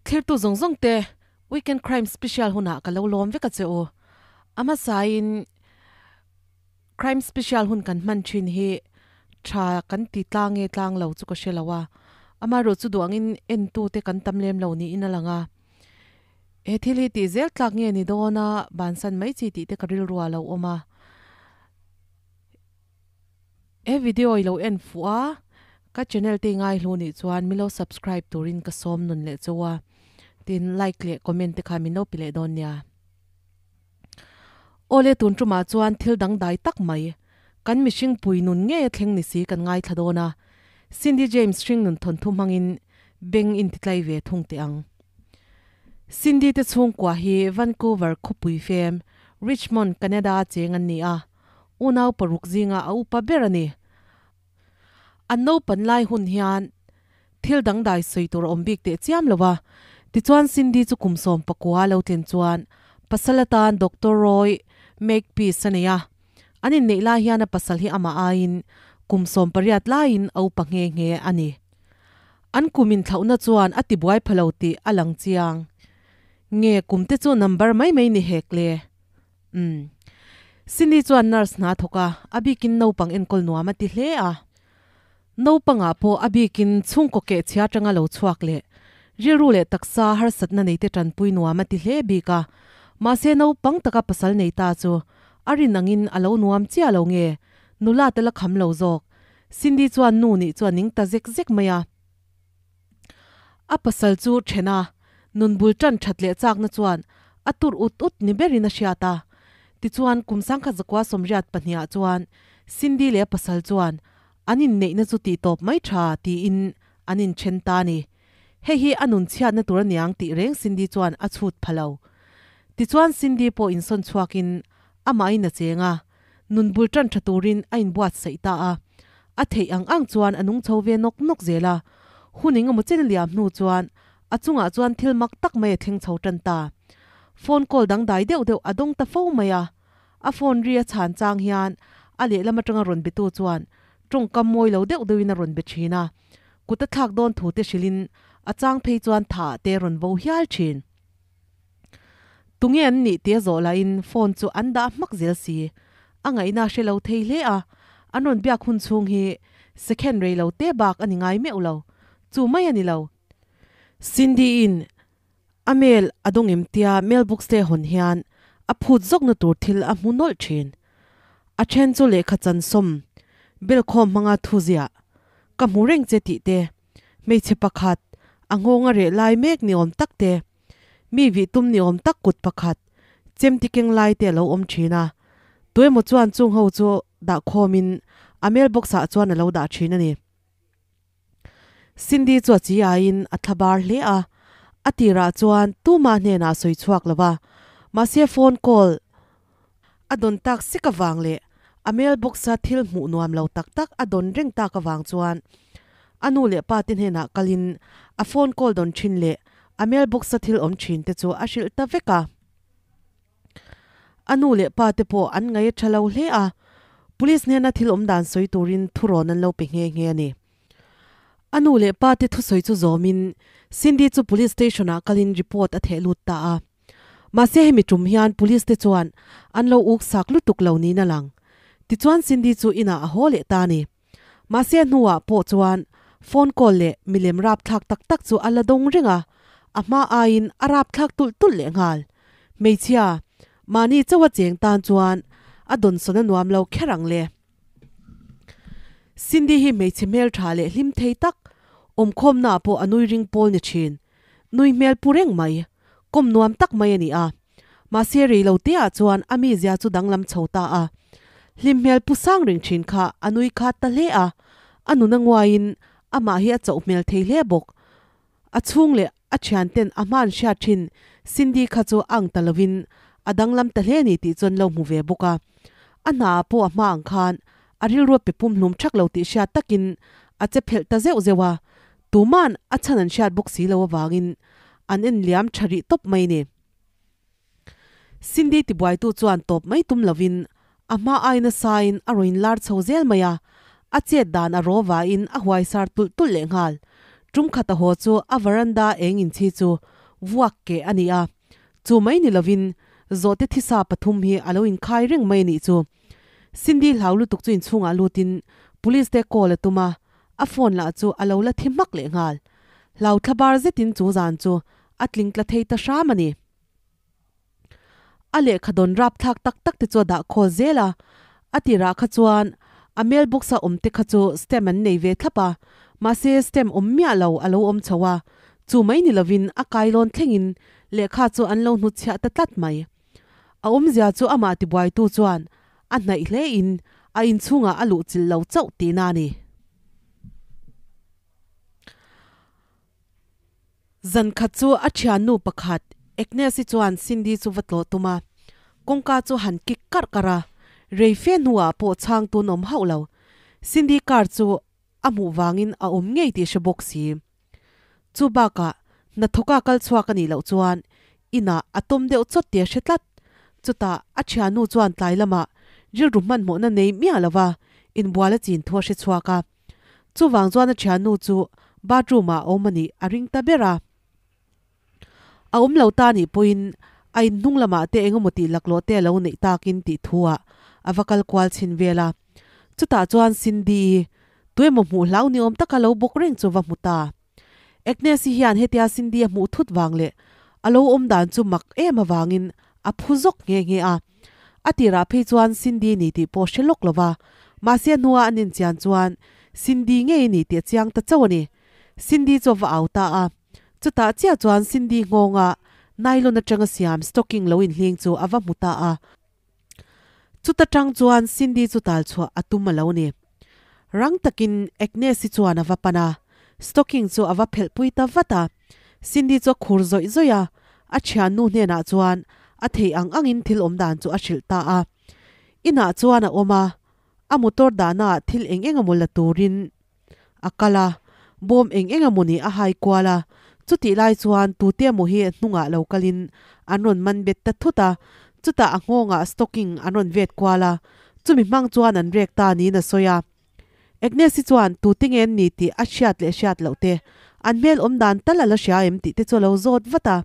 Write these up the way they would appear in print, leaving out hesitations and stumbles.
Thirtu zawng zawng te Weekend Crime Special hunah ka lo lawm vek a che u. A hmasain Crime Special hun kan hman thin hi tha kan ti tlang nge tlang lo chu ka hre lo a, amaherawh chu duh angin entu te kan tam lem lo niin a lang a. He thil hi tih zel tlak nge ni dawn a, bansan mai chi tih te ka rilru ah lo awm a. He video i lo en fuh a, ka channel te i ngai hlu nih chuan min lo subscribe turin ka sawm nun leh chauh a, tin like leh comment te kha min lo pe leh dawn nia. Awle tun tumah chuan thil dangdai tak mai, kan mihring pui nun ngei a thleng ni si kan ngaithla dawn a, Cindy James hring nun thawnthu hmangin beng in titlai ve thung teh ang. Cindy te chhungkua hi Vancouver khawpui fem, Richmond, Canada cheng an ni a, unau paruk zinga a upa ber a ni. An naupan lai hun hian thil dangdai sawi tur a awm bik teh chiam lo a, tichuan Cindy chu kum 19 lo tlin chuan pasal atan Doctor Roy Makepeace a nei a, an inneih lai hian a pasal hi amah aiin kum 18 laiin a upa nghe nghe a ni. An kum inthlauhna chuan a tibuai pha lo tih a lang chiang. Nge kum te chu number mai mai ni hek le? Umm. Cindy chuan nurse hna thawk a, a bikin naupang enkawl nuam a ti hle a. Naupangah pawh a bikin chhungkaw keh chhia atanga lo chhuak leh rilru leh taksa harsatna neite tanpui nuam a ti hle bik a. Mahse naupang taka pasal nei ta chu a rin angin a lo nuam chiah lo nge, nula te la kham lo zawk. Cindy chuan nu nih chu a ning ta zek zek mai a. A pasal chu then a, nun bul tan that leh chakna chuan a tur ut ut ni berin a hriat a. Tichuan kum 1982 ah chuan Cindy leh a pasal chuan an inneihna chu tih tawp mai tha tiin an inthen ta a ni. Hei hi a nun chhiatna tur a niang tih reng Cindy chuan a chhut pha lo. Tichuan Cindy pawh insawn chhuakin amahin a cheng a, nun bul tan tha turin a inbuatsaih ta a. A theih ang ang chuan a nung chho ve nawk nawk zel a, hun engemaw chen a liam hnu chuan a chungah chuan thil mak tak mai a thleng chho tan ta. Phone call dangdai deuh deuh a dawng ta fo mai a, a phone ri a chhan chang hian a lehlam atanga rawn betu chuan tawngkam mawi lo deuh deuhin a rawn be thin a, kut a thlak dawn thu te hrilhin a chang phei chuan tha te rawn vo hial thin. Tunge an nih tih a zawh lahin phone chu an dah hmak zel si. A ngaihna a hre lo thei hle a, an rawn biak hun chhung hi second rei lo te bak a ni ngai meuh lo. Chu mai a ni lo. Cindy-in a mail a dawng em tia mailbox te hawn hian a phut zawkna tur thil a hmu nawlh thin. A then chu lehkha chan sawm, belkhawm hmanga thu ziah, ka hmu reng che tih te, hmeichhe pakhat, a nghawng a reh lai mek ni awm tak te, Mi vih tum ni awm tak kut pakhat, chemti keng lai te a lo awm thin a. Tuemaw chuan chung ho chu dah khawmin a mailbox ah chuan a lo dah thin a ni. Cindy chu a chi aiin a thla bar hle a, a tirah chuan tumah hnenah a sawi chhuak lo va, mahse phone call a dawn tak sek avang leh a mailbox a thil hmuh nuam lo tak tak a dawn reng tak avang chuan a nu leh pa te hnenah kalin a phone call dawn thin leh a mailbox a thil awm thin te chu a hrilh ta vek a. A nu leh pa te pawh an ngaih a tha lo hle a, police hnena thil awm dan sawi turin thurawn an lo pe nghe nghe a ni. A nu leh pa te thusawi chu zawmin Cindy chu police station ah kalin report a theh lut ta a. Mahse hemi tum hian police te chuan an lo uk sak lutuk lo niin a lang. Tichuan Cindy chu inah a haw leh ta a ni. Mahse a hnuah pawh chuan phone call leh milem rapthlak tak tak chu a la dawng reng a, a hma aiin a rapthlak tulh tulh leh nghal. Hmeichhia, mahni chauha cheng tan chuan a dawnsawn a nuam lo kher ang le. Cindy hi hmeichhe hmeltha leh hlim thei tak, awmkhawmnaah pawh a nui ring pawl ni thin. Nui hmel pu reng mai, kawm nuam tak mai a ni a. Mahse rei lo te ah chuan a mizia chu danglam chho ta a. Hlim hmel pu sang reng thin kha a nui khat ta hle a, a nun a nguaiin amah hi a chauh hmel thei hle bawk. A chhung leh a thian ten a hman hriat thin Cindy kha chu a ang ta lovin a danglam ta hle ni tih chuan lo hmu ve bawk a. A hna ah pawh a hma ang khan a rilru a pe pum hlum thak lo tih hriat takin a che phelh ta zeuh zeuh a, tuman a chhan an hriat bawk si lo avangin an en liam tha rih tawp mai ni. Cindy tibuaitu chuan tawp mai tum lovin a hma ai nasain a rawn lar chho zel mai a, a chet dan a raw vain a huaisar tulh tulh leh nghal. Tum khat a haw chu a veranda eng inchhi chu vuak keh a ni a, chu mai ni lovin zawhte thisa pathum hi a lo inkhai reng mai a nih chu. Cindy hlau lutuk chu inchhungah lutin police te call a tum a, a phone lah chu a lo la thi hmak leh nghal. Hlau thla bar zetin chu zan chu a tling tla thei ta hram a ni. A lehkha dawn rapthlak tak tak te chu a dah khawl zel a, a tirah kha chuan a mail box a awm te kha chu stamp an nei ve thlap a, mahse stamp awm miah lo a lo awm chho a, chu mai ni lovin a kailawn thlengin lehkha chu an lo hnutchhiah ta tlat mai. A awmzia chu amah tibuaitu chuan a hnaih hle in a inchhungah a luhchilh lo chauh tihna a ni. Zan khat chu a thiannu pakhat Agnes-i chuan Cindy chu va tlawh tum a, kawngka chu han kik karh karh a, rei fe hnuah pawh chhang tun awm hauh lo. Cindy car chu a hmuh vangin a awm ngei tih hre bawk si. Chu bakah hnathawka kal chhuak a nih loh chuan inah a tawm deuh chawt tih a hre tlat. Chutah a thiannu chuan tlai lamah rilru hmanhmawhna nei miah lova inbual a chin thu a hre chhuak a. Chuvang chuan a thiannu chu bathroom ah a awm a nih a ring ta ber a. A awm lo ta nih pawhin a in hnung lamah te engemaw tih laklawh te a lo neih takin tih thu ah a va kal kual chhin vel a. Chutah chuan Cindy-i tuemaw hmuh hlau ni awm taka lo bawk reng chu va hmu ta. Agnes-i hian hetia Cindy a hmuh thut vang leh a lo awm dan chu mak em avangin a phu zawk nghe nghe a. A tirah phei chuan Cindy ni tih pawh hre lawk lo va, mahse a hnua an inchian chuan Cindy ngei ni tih a chiang ta chauh a ni. Cindy chu a va au ta a, chutah chiah chuan Cindy nghawnga nylon atanga siam stocking lo inhling chu a va hmu ta a. Chuta tang chuan Cindy chu tal chhuah a tum a lo ni. Rang takin Agnes-i chuan a va pan a, stocking chu a va phelh pui ta vat a. Cindy chu a khur zawih zawih a, a thiannu hnenah chuan a theih ang angin thil awm dan chu a hrilh ta a. Inah chuan a awm a, a motor dahnaah thil eng eng emaw la turin a kal a, bawm eng eng emaw ni a hai kual a, chutih lai chuan tute emaw hi hnungah lo kalin an rawn man bet ta thut a, chutah a nghawngah stocking an rawn vet kual a, chumi hmang chuan an rek ta niin a sawi a. Agnes-i chuan tute nge an ni tih a hriat leh hriat loh te, an hmel awm dan tal a la hria em tih te chu a lo zawt vat a.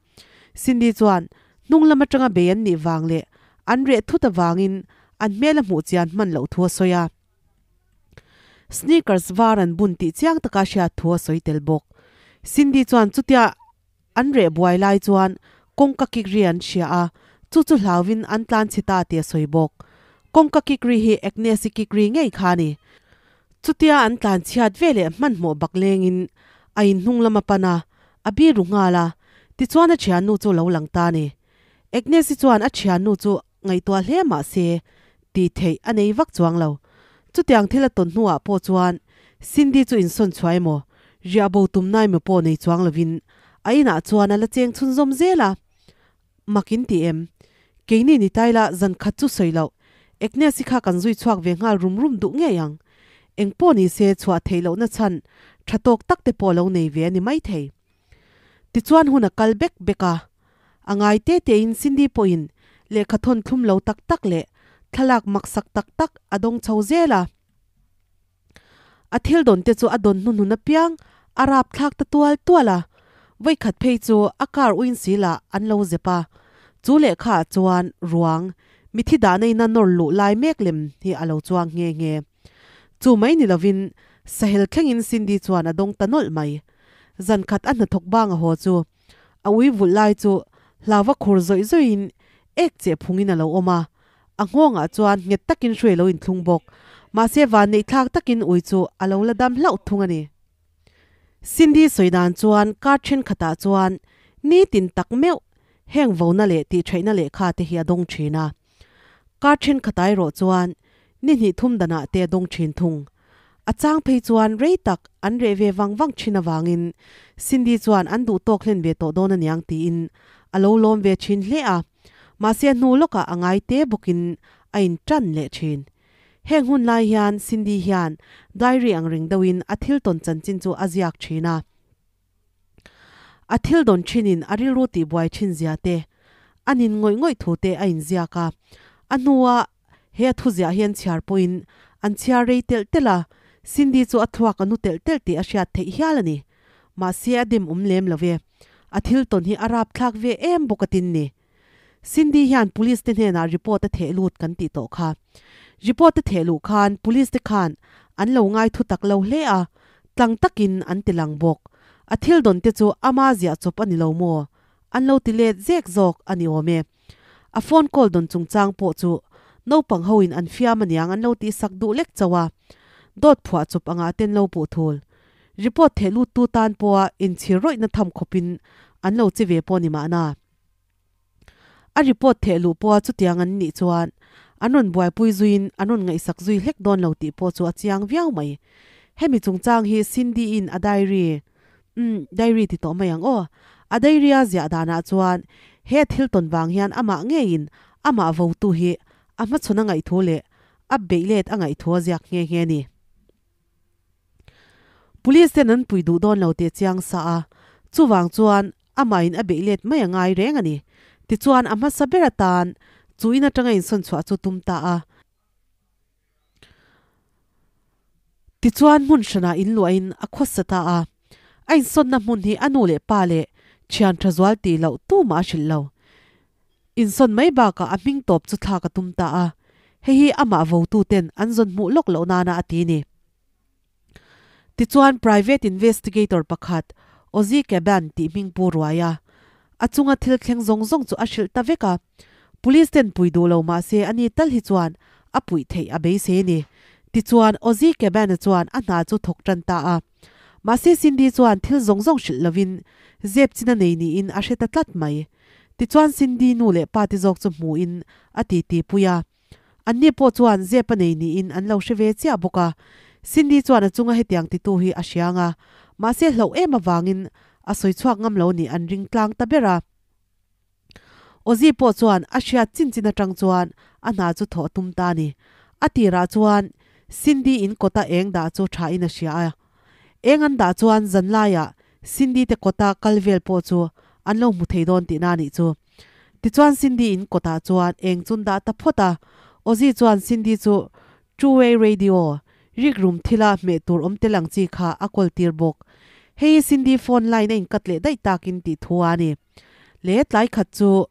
Cindy chuan hnung lam atanga bei an nih vang leh an reh thut avangin an hmel a hmuh chian hman loh thu a sawi a. Sneakers var an bun tih chiang taka hriat thu a sawi tel bawk. Cindy chuan chutia an reh buai lai chuan kawngka kik ri an hria a, chu chu hlauvin an tlan chhe ta tih a sawi bawk. Kawngka kik ri hi Agnes-i kik ri ngei kha a ni. Chutia an tlan chhiat ve leh hmanhmawh bak lengin a inhnung lam a pan a, a bi ru nghal a, tichuan a thiannu chu lo lang ta a ni. Agnes-i chuan a thiannu chu Ngaihtuah hle mah se, tih theih a nei vak chuang lo. Chutiang thil a tawn hnuah pawh chuan Cindy chu insawn chhuah emaw, riah bo tumna emaw pawh nei chuang lovin a inah chuan a la cheng chhunzawm zel a. Mak in ti em? Keini ni tai la zan khat chu sawi loh, Agnes-i kha kan zui chhuak ve nghal rum rum duh ngei ang. Eng pawh ni se chhuah theih lohna chhan tha tawk tak te pawh lo nei ve a ni maithei. Tichuan hun a kal bek bek a, a ngai te tein Cindy pawhin lehkha thawn thlum lo tak tak leh thlalak maksak tak tak a dawng chho zel a. A thil dawn te chu a dawn hnuhnun apiang a rap thlak ta tual tual a, vawikhat phei chu a car uinsil ah an lo zep a, chu lehkha ah chuan ruang mithi dahna in a nawr luh lai mek lem hi a lo chuang nghe nghe. Chu mai ni lovin sahel thlengin Cindy chuan a dawng ta nawlh mai. Zan khat a hnathawk bang a haw chu a ui vulh lai chu hlauva khur zawih zawihin ek cheh phungin a lo awm a, a nghawngah chuan nghet takin hruai a lo inthlung bawk. Mahse vanneih thlak takin ui chu a lo la dam hlauh thung a ni. Cindy sawi dan chuan kar thenkhatah chuan nitin tak meuh heng vona leh tihtheihna lehkha te hi a dawng thin a. Kar thenkhatah erawh chuan ni hnih thum danah te a dawng thin thung. A chang phei chuan rei tak an reh ve vang vang thin avangin Cindy chuan an duh tawk hlen ve tawh dawn aniang tiin a lo lawm ve thin hle a, mahse a hnu lawkah a ngai te bawkin a in tan leh thin. Heng hun lai hian Cindy hian diary ang reng deuhin a thil tawn chanchin chu a ziak thin a. A thil dawn thinin a rilru tihbuai thin zia te, a nin ngawih ngawih thu te a inziak a. A hnua he a thuziah hi an chhiar pawhin an chhiar rei telh telh a, Cindy chu a thluak a nu telh telh tih a hriat theih hial a ni. Mahse a dem awm lem lo ve. A thil tawn hi a rapthlak ve em bawk atin ni. Cindy hian police te hnenah report a theh lut kan tih tawh kha. Report a theh luh khan police te khan an lo ngai thu tak lo hle a, tlang takin an ti lang bawk. A thil dawn te chu ama ziah chawp a ni lo maw? An lo ti let zek zawk a ni awm e. A phone call dawn chungchang pawh chu naupang ho in an fiam aniang an lo tihsak duh lek chauh a, dawt phuah chawp angah ten lo puh thul. Report theh lut tu tan pawha inchhir rawihna tham khawpin an lo che ve pawh ni mahna. A report theh luh pawha chutiang an nih chuan an rawn buaipui zuiin an rawn ngaihsak zui hlek dawn lo tih pawh chu a chiang viau mai. Hemi chungchang hi Cindy in a diary, umm, diary ti tawh mai ang aw, a diary a ziah danah chuan he thil tawn vang hian amah ngeiin amah votu hi a hmachhawn a ngaihthu leh a beih let a ngaihthu a ziak nghe nghe a ni. Police ten an pui duh dawn lo tih a chiang sa a, chuvang chuan amah in a beih let mai a ngai reng a ni. Tichuan a hmasa ber atan chu in atanga insawn chhuah chu tum ta a. Tichuan hmun hranah in luahin a khawsa ta a, a insawnna hmun hi a nu leh pa leh thian tha zual tih loh tumah a hrilh lo. Insawn mai bakah a hming tawp chu thlak a tum ta a, hei hi amah votu ten an zawn hmuh lawk loh nana a ti ni. Tichuan private investigator pakhat Ozzy Caban tih hming pu ruai a, a chunga thil thleng zawng zawng chu a hrilh ta vek a. Police ten pui duh lo mah se ani tal hi chuan a puih theih a beisei a ni. Tichuan Ozzy Caban-a chuan a hna chu thawk tan ta a. Mahse Cindy chuan thil zawng zawng hrilh lovin zep chin a nei niin a hre ta tlat mai. Tichuan Cindy nu leh pa te zawk chu hmuhin a titi pui a. Anni pawh chuan zep a nei niin an lo hre ve chiah bawk a. Cindy chuan a chunga hetiang titu hi a hriang a, mahse hlauh em avangin a sawi chhuak ngam lo nih an ring tlang ta ber a. Ozzy pawh chuan a hriat chin chin atang chuan a hna chu thawh a tum ta a ni. A tirah chuan Cindy in kawta eng dah chu tha in a hria a. Eng an dah chuan zanlaiah Cindy te kawta kal vel pawh chu an lo hmu thei dawn tihna a nih chu. Tichuan Cindy in kawtah chuan eng chun dah ta phawt a, Ozzy chuan Cindy chu Two Way Radio, rik rum thila hmeh tur awm tel ang chi kha a kawl tir bawk. Hei hi Cindy phone line a inkat leh daih takin tih thu a ni. Le tlai khat chu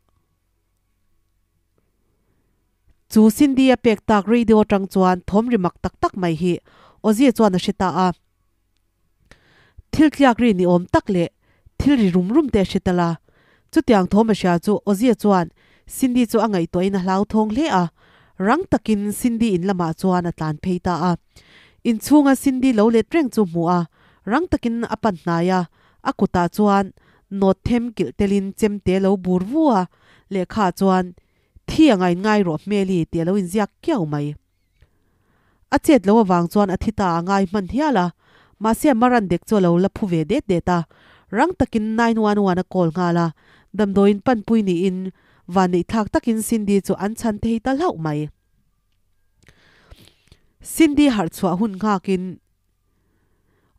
chu Cindy a pek tak radio atang chuan thawm ri mak tak tak mai hi Ozzy chuan a hre ta a. Thil tliak ri ni awm tak leh thil ri rum rum te a hre tal a. Chutiang thawm a hria chu Ozia chuan Cindy chu a ngaihtuahin a hlauthawng hle a. Rang takin Cindy in lamah chuan a tlan phei ta a. Inchhunga Cindy lo let reng chu hmu a, rang takin a pan hnai a, a kutah chuan nawt them kilh telin chemte lo bur vu a, lehkhaah chuan Thi a ngaingai rawh hmeli tih a lo inziak kiau mai. A chet lo avang chuan a thi ta a ngai hman hial a, mahse Maran dek chu a lo la phu ve det det a, rang takin 911 a call nghal a, damdawiin panpui niin vanneih thlak takin Cindy chu an chhan thei ta hlauh mai. Cindy harh chhuah hun nghakin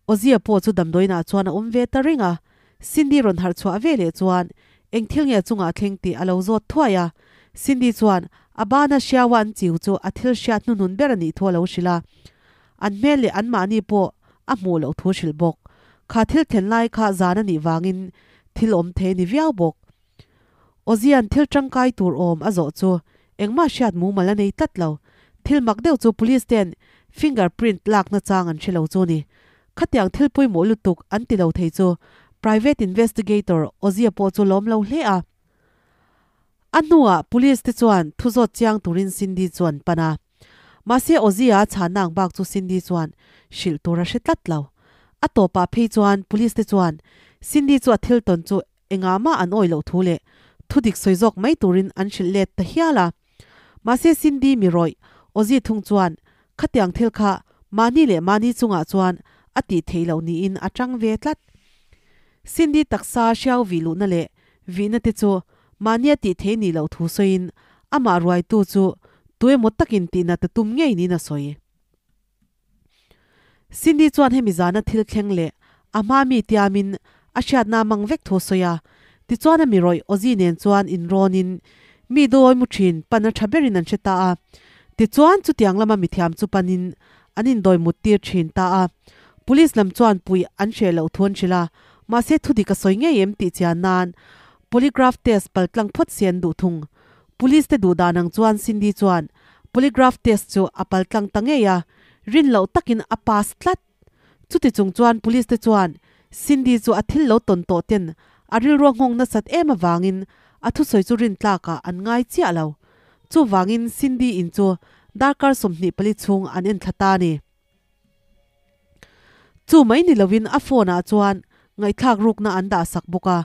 Ozia pawh chu damdawiinah chuan a awm ve ta reng a, Cindy rawn harh chhuah ve leh chuan eng thil nge a chungah thleng tih a lo zawt thuai a, Cindy chuan a bana hriaua an chiu chu a thil hriat hnuhnun ber a nih thu a lo hrilh a, an hmel leh anmahni pawh a hmuh loh thu hrilh bawk. Kha thil thlen lai kha zan a nih vangin thil awm thei a ni viau bawk. Ozia'n thil tangkai tur awm a zawh chu engmah hriat mumal a nei tlat lo. Thil mak deuh chu police ten finger print lakna chang an hre lo chu ni. Khatiang thil pawimawh lutuk an ti lo thei chu private investigator Ozia pawh chu lawm lo hle a. A hnuah police te chuan thu zawt chiang turin Cindy chu an pan a. Mahse Ozia chhanna ang bak chu Cindy chuan hrilh tur a hre tlat lo. A tawpah phei chuan police te chuan Cindy chu a thil tawn chu Engah mah an awih loh thu leh thudik sawi zawk mai turin an hrilh let ta hial a. Mahse Cindy mi rawih Ozzy thung chuan khatiang thil kha mahni leh mahni chungah chuan a tih theih loh niin a tang ve tlat. Cindy taksa hriau vih luhna leh vihna te chu mahnia tih theih nih loh thu sawiin amah ruaitu chu tuemaw takin tihnat a tum ngei niin a sawi. Cindy chuan hemi zana thil thleng leh a hma mi tiamin a hriatna mang vek thu a sawi a, tichuan a mi rawih Ozzy nen chuan inrawnin mi dawi mu thin pan a tha berin an hre ta a, tichuan chutiang lama mithiam chu panin an indawi mut tir thin ta a, police lam chuan puih an hreh loh thu an hrilh a, Mahse thudik a sawi ngei em tih chian nan polygraph test paltlang phawt se an duh thung. Police te duh dan ang chuan Cindy chuan polygraph test chu a paltlang ta ngei a, rin loh takin a pass tlat. Chuti chung chuan police te chuan Cindy chu a thil lo tawn tawh ten a rilru a nghawng nasat em avangin a thusawi chu rintlakah an ngai chiah lo. Chuvangin Cindy in chu darkar 24 chhung an enthla ta a ni. Chu mai ni lovin a phone ah chuan ngaihthlak rukna an dah sak bawk a.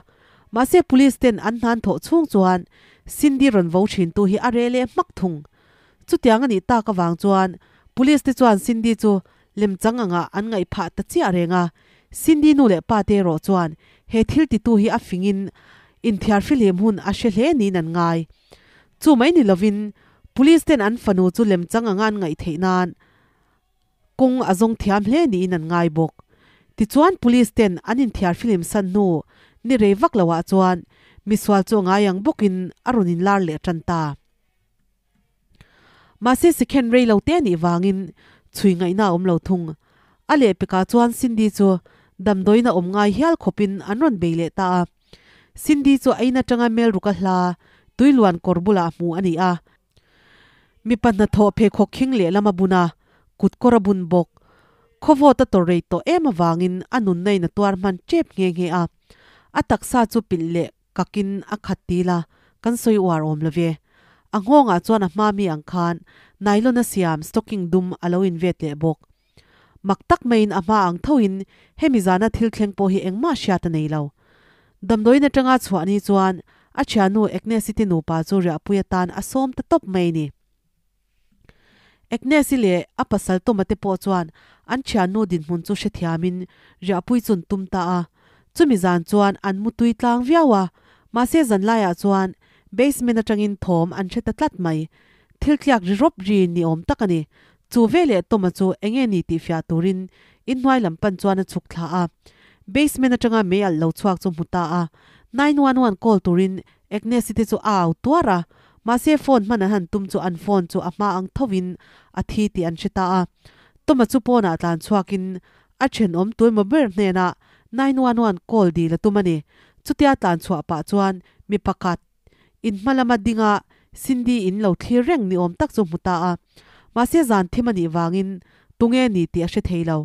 Mahse police ten an hnan thawh chhung chuan Cindy rawn vo thin tu hi a reh leh hmak thung. Chutiang a nih tak avang chuan police te chuan Cindy chu lemchang angah an ngaih phah ta chiah reng a. Cindy nu leh pa te erawh chuan he thil titu hi a fingin inthiar fihlim hun a hre hle niin an ngai. Chu mai ni lovin police ten an fanu chu lemchang anga an ngaih theih nan Kawng a zawng thiam hle niin an ngai bawk. Tichuan Police ten an inthiar film san hnu ni rei vak loah chuan misual chu a ngai ang bawkin a rawn inlar leh tan ta. Mahse second rei lo te anih vangin chhui ngaihna a awm lo thung. A lehpekah chuan Cindy chu damdawiin a awm ngai hial khawpin an rawn bei leh ta a. Cindy chu a in atanga melruka hla tuiluan kawr bulah hmu a ni a. Mipa hnathawh pheikhawk khing lehlam a bun a, kut kawr a bun bawk. Khawvawt a tawr rei tawh em avangin a nunna in a tuar hman tep nghe nghe a. A taksa chu pilh leh kakin a khat til a, kan sawi uar awm lo ve. A nghawngah chuan a hma mi ang khan nylon a siam stocking dum a lo invet leh bawk. Mak tak maiin a hma ang thoin hemi zana thil thleng pawh hi engmah hriat a nei lo. Damdawiin atanga chhuah ni chuan a thiannu Agnes-i te nupa chu riahpui atan a sawm ta tawp mai a ni. Agnes-i leh a pasal Toma te pawh chuan an thiannu dinhmun chu hrethiamin riahpui chu an tum ta a. Chumi zan chuan an mutui tlang viau a, mahse zanlaiah chuan basement atangin thawm an hre ta tlat mai. Thil tliak ri rawp ri ni awm tak a ni. Chu veleh Toma chu enge ni tih fiah turin inhnuai lam pan chuan a chhuk thla a. Basement atanga mei alh lo chhuak chu hmu ta a. 911 call turin Agnes-i te chu a au tuar a. Mahse phone hman an han tum chu an phone chu a hma ang thovin a thi tih an hre ta a. Toma chu pawnah tlan chhuakin a thenawm tuemaw ber hnenah 911 call dil a tum a ni. Chutia tlan chhuah pah chuan mi pakhat In hma lama dinga Cindy in lo thlir reng ni awm tak chu hmu ta a. Mahse zan thim a nih vangin tunge ni tih a hre thei lo.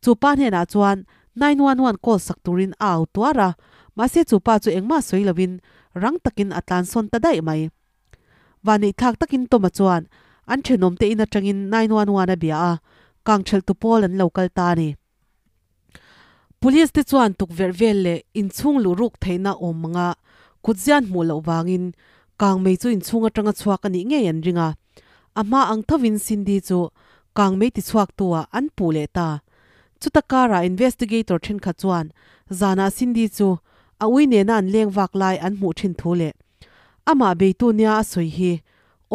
Chu pa hnenah chuan 911 call sak turin a au tuar a, mahse chu pa chu engmah sawi lovin rang takin a tlansawn ta daih mai. Vaneihthlak takin Toma chuan an thenawmte in atangin 911 a bia a, kangthelhtu pawl an lo kal ta a ni. Police te chuan tukverh vel leh inchhung luh ruk theihna awm anga kutzian hmuh loh vangin kangmei chu inchhung atanga chhuak a nih ngei an ring a. A hma ang thovin Cindy chu kangmei tichhuaktu ah an puh leh ta. Chuta karah investigator thenkhat chuan zanah Cindy chu a ui nena an leng vak lai an hmuh thin thu leh amah beitu nia a sawi hi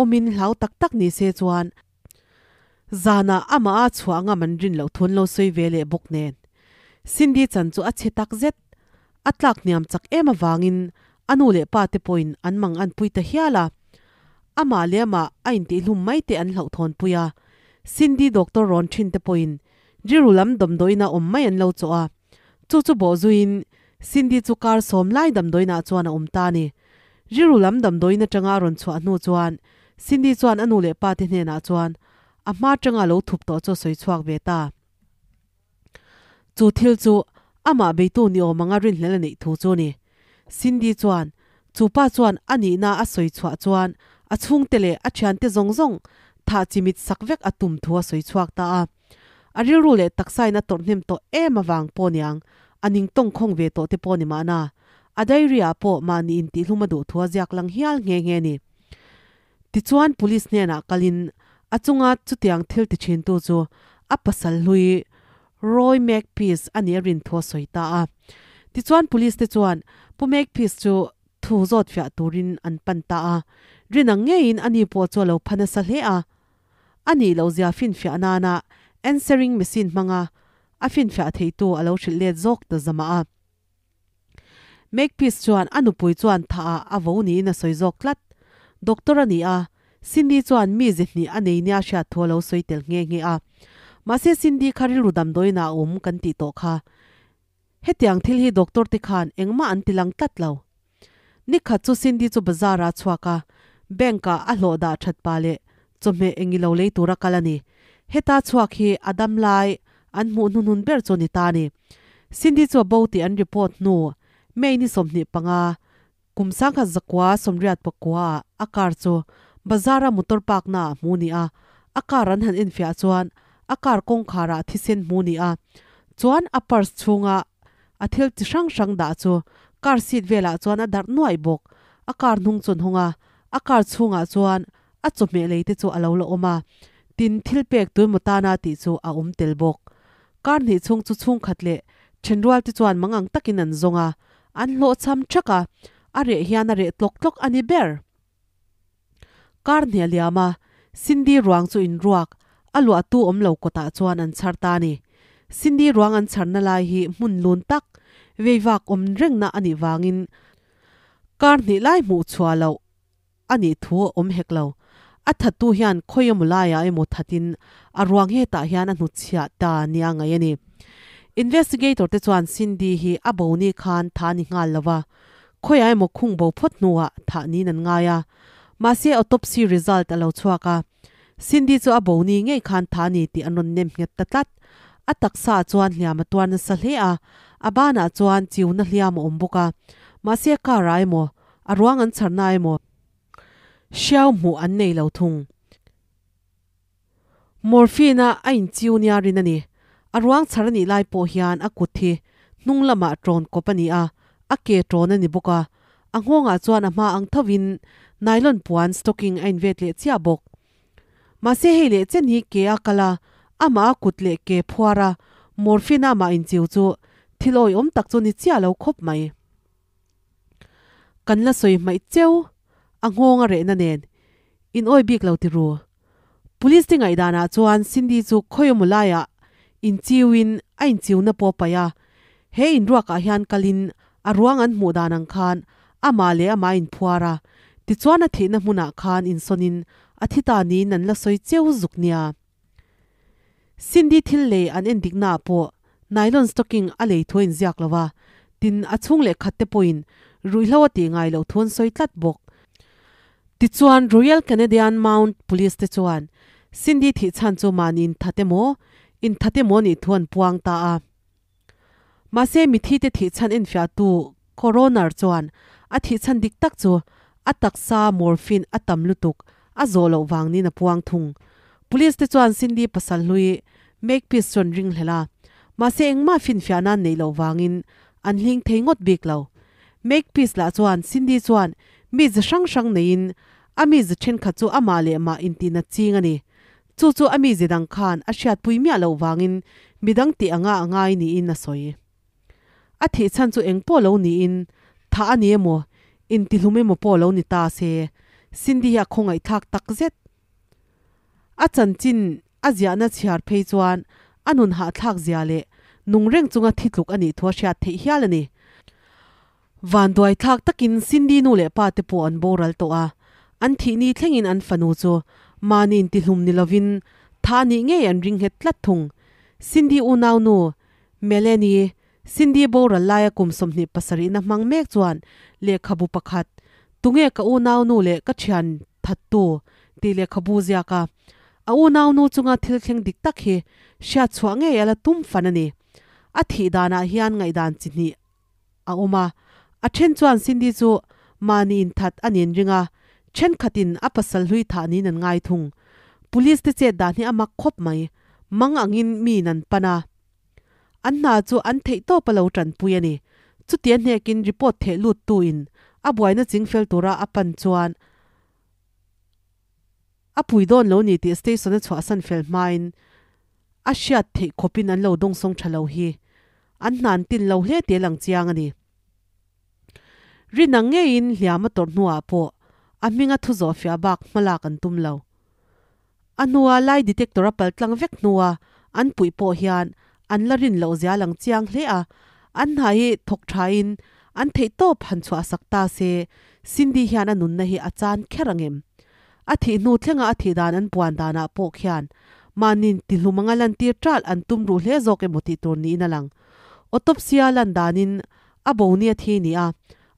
awmin hlau tak tak ni se chuan Zanah amah a chhuah ngam an rin loh thun lo sawi ve leh bawk nen. Cindy chan chu a chhe tak zet. A tlak hniam chak em avangin a nu leh pa te pawhin an mang an pui ta hial a. Amah leh amah a intihhlum mai te an hlauhthawnpui a. Cindy doctor rawn thin te pawhin riru lam damdawiin a awm mai an lo chawh a. Chu chu bawh zuiin Cindy chu kar sawm lai damdawiinah chuan a awm ta a ni. Riru lam damdawiin atanga a rawn chhuah hnu chuan Cindy chuan a nu leh pa te hnenah chuan a hma atanga lo thup tawh chu a sawi chhuak ve ta. Chu thil chu amah beitu ni awm anga rinhlel a neih thu chu a ni. Cindy chuan chu pa chuan a nihna a sawi chhuah chuan a chhungte leh a thiante zawng zawng thah chimit sak vek a tum thu a sawi chhuak ta a. A rilru leh taksain a tawrh hnem tawh em avang pawh niang, a ning tawngkhawng ve tawh te pawh ni mahna. A diary ah pawh mahni intihlum a duh thu a ziak lang hial nghe nghe a ni. Tichuan police hnenah kalin a chunga chutiang thil ti thintu chu a pasal hlui Roy Makepeace a nih a rin thu a sawi ta a. Tichuan police te chuan Pu Makepeace chu thu zawt fiah turin an pan ta a. Rin ang ngeiin ani pawh chu a lo pha nasa hle a. A nih loh zia finfiah nana answering machine hmanga a finfiah theitu a lo hrilh let zawk ta zamah a. Makepeace chuan a nupui chuan tha ah a vo niin a sawi zawk tlat. Doctor a ni a, Cindy chuan mi ze hnih a nei nia hriat thu a lo sawi tel nghe nghe a. Mahse Cindy kha rilru damdawiin ah a awm kan tih tawh kha. Hetiang thil hi doctor te khan engmah an ti lang tlat lo. Nikhat chu Cindy chu bazar ah a chhuak a, bank ah a hlawh dah that pa leh chawhmeh eng ilo lei tura kal a ni. Heta chhuak hi a dam lai an hmuh hnuhnun ber chu ni ta a ni. Cindy chu a bo tih an report hnu May ni 25, kum 1989 ah a car chu bazar a motor park na ah hmu ni a, a car an han enfiah chuan a car kawngkhar ah thisen hmu ni a, chuan a purse chhunga A thil chi hrang hrang dah chu car seat velah chuan a darh nuaih bawk. A car hnung chu an hawng a, a car chhungah chuan a chawhmeh lei te chu a lo la awm a, tin thil pek tuemaw tana tih chu a awm tel bawk. Car hnih chhung chu chhungkhat leh thenrual te chuan mangang takin an zawng a, an hlawhchham thak a, a reh hian a reh tlawk tlawk a ni ber. Kar hnih a liam a, Cindy ruang chu in ruak, a luahtu awm lo kawtah chuan an chhar ta a ni. Cindy ruang an chharna lai hi hmun lun tak, veivak awm rengna a nih vangin kar hnih lai hmuh chhuah loh a nih thu a awm hek lo. A thattu hian khawi emaw laiah emaw thatin a ruang hetah hian a hnutchhiah ta nia ngaih a ni. Investigator te chuan Cindy hi a bo ni khan tha a ni nghal lo va, Khawiah emaw khung bo phawt hnuah thah niin an ngai a, mahse autopsy result a lo chhuak a, Cindy chu a bo ni ngei khan thah a ni tih an rawn nem nghet ta tlat. A taksa ah chuan hliam a tuar nasa hle a, a banah chuan chiuna hliam a awm bawk a, mahse car ah emaw, a ruang an chharna emaw hriau hmuh an nei lo thung. Morphine a a inchiu nia rin a ni. A ruang chhar a nih lai pawh hian a kut hi hnung lamah ṭawn kawp a ni a, a ke ṭawn a ni bawk a. A nghawngah chuan a hma ang thovin nylon puan stocking a invet leh chiah bawk. Mahse hei leh chen hi ke a kal a, amah a kut leh ke phuar a, morphine a amah inchiu chu thil awihawm tak chu ni chiah lo khawp mai. Kan la sawi hmaih cheu, a nghawng a rehna nen in awi bik lo ti ru. Police te ngaihdanah chuan Cindy chu khawiawmaw laiah inchiuin a inchiuna pawh a paih a, he inruakah hian kalin a ruang an hmuh dan ang khan amah leh amah a inphuar a, tichuan a thihna hmunah khan insawnin a thi ta niin an la sawi cheu zuk nia. Cindy thil lei an en diknaah pawh nylon stocking a lei thu a inziak lo a, tin a chhung leh khat te pawhin ruihhlo a tih ngai loh thu an sawi tlat bawk. Tichuan Royal Canadian Mount Police te chuan Cindy thih chhan chu mahni inthat emaw, inthat emaw nih thu an puang ta a. Mahse mithi te thih chhan enfiahtu coroner chuan a thih chhan dik tak chu a taksa morphine a tam lutuk a zawh loh vang niin a puang thung. Police te chuan Cindy pasal hlui Makepeace chu an ringhlel a, mahse engmah finfiahna an neih loh vangin an hling thei ngawt bik lo. Makepeace lah chuan Cindy chuan mi ze hrang hrang neiin a mi ze thenkhat chu amah leh mah intihna ching a ni. Chu chu a mi ze dang khan a hriatpui miah loh vangin midang tih anga a ngai niin a sawi. A thih chhan chu eng pawh lo niin thah a ni emaw, intihlum emaw pawh lo ni ta se, Cindy hi a khawngaihthlak takzet. A chanchin a ziahna chhiar phei chuan a nun hahthlak zia leh nung reng chunga thi tluk a nih thu a hriat theih hial a ni. Vanduaithlak takin Cindy nu leh pa te pawh an boral tawh a, an thih ni thlengin an fanu chu mahni intihlum ni lovin thah nih ngei an ring nghet tlat thung. Cindy unau nu Melanie, Cindy boral laia kum 27 na hmang mek chuan lehkhabu pakhat, Tunge ka unaunu leh ka thian thattu? tih lehkhabu ziak a, a unaunu chunga thil thleng dik tak hi hriat chhuah ngei a la tum fan a ni. A thih danah hian ngaihdan chi hnih a awm a, a then chuan Cindy chu mahni inthat a nin ring a, thenkhatin a pasal hlui thah niin an ngai thung. Police te chet dan hi a mak khawp mai, mang angin miin an pan a. An hna chu an theih tawp a lo tanpui a ni. Chutia hnekin report theh lut tu in a buaina chingfel tura a pan chuan a pui dawn lo ni tih station a chhuahsan fel hmain a hriat theih khawpin an lo dawngsawng tha lo hi an hna an tin lo hle tih a lang chiang a ni. Rinang ngeiin hliam a tawrh hnuah pawh a hminga thu zawh fiah bak hmalak an tum lo. A hnua lie detector a pal tlang vek hnua an puih pawh hian an la rin loh zia lang chiang hle a, an hna hi thawk thain an theih tawp han chhuah sak ta se Cindy hian a nunna hi a chan kher ang em? A thih hnu thlenga a thih dan an puan danah pawh khian mahnin tihlum anga lantir ṭalh an tum ruh hle zawk emaw tih tur niin a lang. Autopsy-a lan danin a bo ni a thi ni a,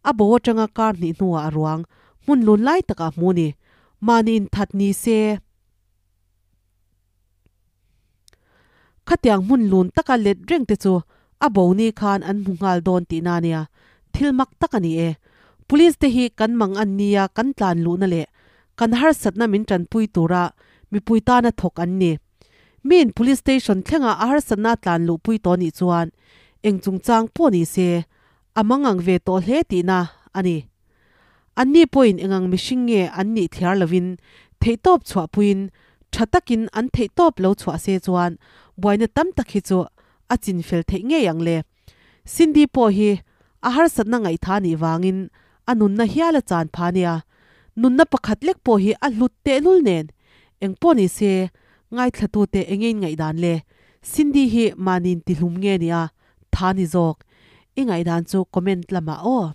a bo atanga kar hnih hnuah a ruang hmun lun lai takah hmuh a ni. Mahni inthat ni se. Khatiang hmun lun taka let reng te chu a bo ni khan an hmu nghal dawn tihna a nia, thil mak tak a ni e. Police te hi kan mang an nia kan tlan luhna leh kan harsatna min tanpui tura mipui tana thawk an ni. Miin Police Station thlenga a harsatna a tlan luhpui tawh nih chuan eng chungchang pawh ni se a mangang ve tawh hle tihna a ni. Anni pawhin engang mihring nge an nih thliar lovin theihtawp chhuahpuiin tha takin an theihtawp lo chhuah se chuan buaina tam tak hi chu a chinfel theih ngei ang le. Cindy pawh hi a harsatna ngaihtha nih vangin a nunna hial a chan pha nia. Nunna pakhat lek pawh hi a hlut tehlul nen. Engpawh ni se, ngaithlatute enge in ngaihdan le? Cindy hi mahni intihlum nge nia tha ni zawk? I ngaihdan chu comment lamah aw.